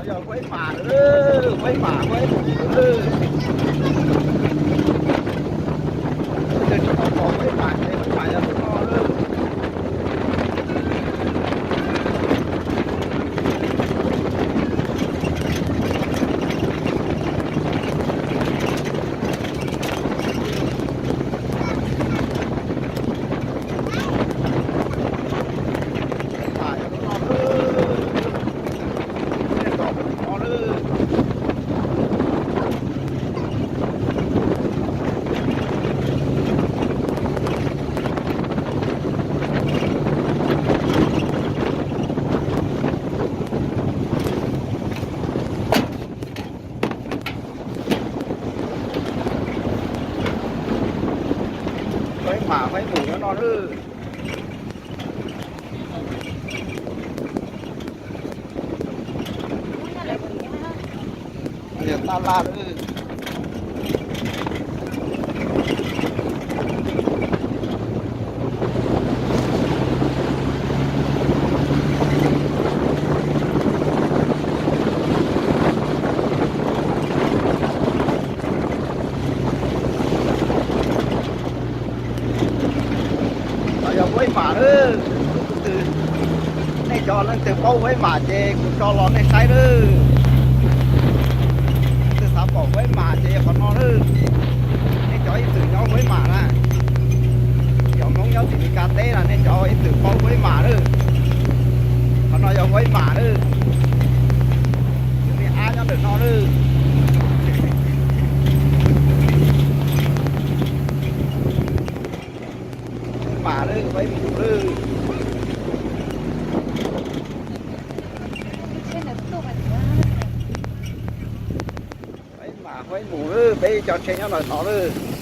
Yog Huaib Mam, Huaib Mam, Huaib Mam. Tsis tau pom Huaib Mam ces Huaib Mam yog tus no lawm. Huaib Mam, Huaib Mam nyob no lawm. Niag tab laj lawm. Yog Huaib Mam lawm. Nej cov leej twg paub Huaib Mam ces kuv tso los nej saib lawm. Leej twg xav pom Huaib Mam ces yog qhov no lawm. Nej cov ib txwm nyob Huaib Mam na, cov Hmoob nyob tim Meskas teb na, nej cov ib txwm paub Huaib Mam lawm. Qhov no yog Huaib Mam lawm. Tus me ab nyob ntawm no lawm. Huaib Mam lawm, Huaib Mam lawm. Huaib Mam, Huaib Mam lawm, peb cov tsheb nyob ntawm no lawm.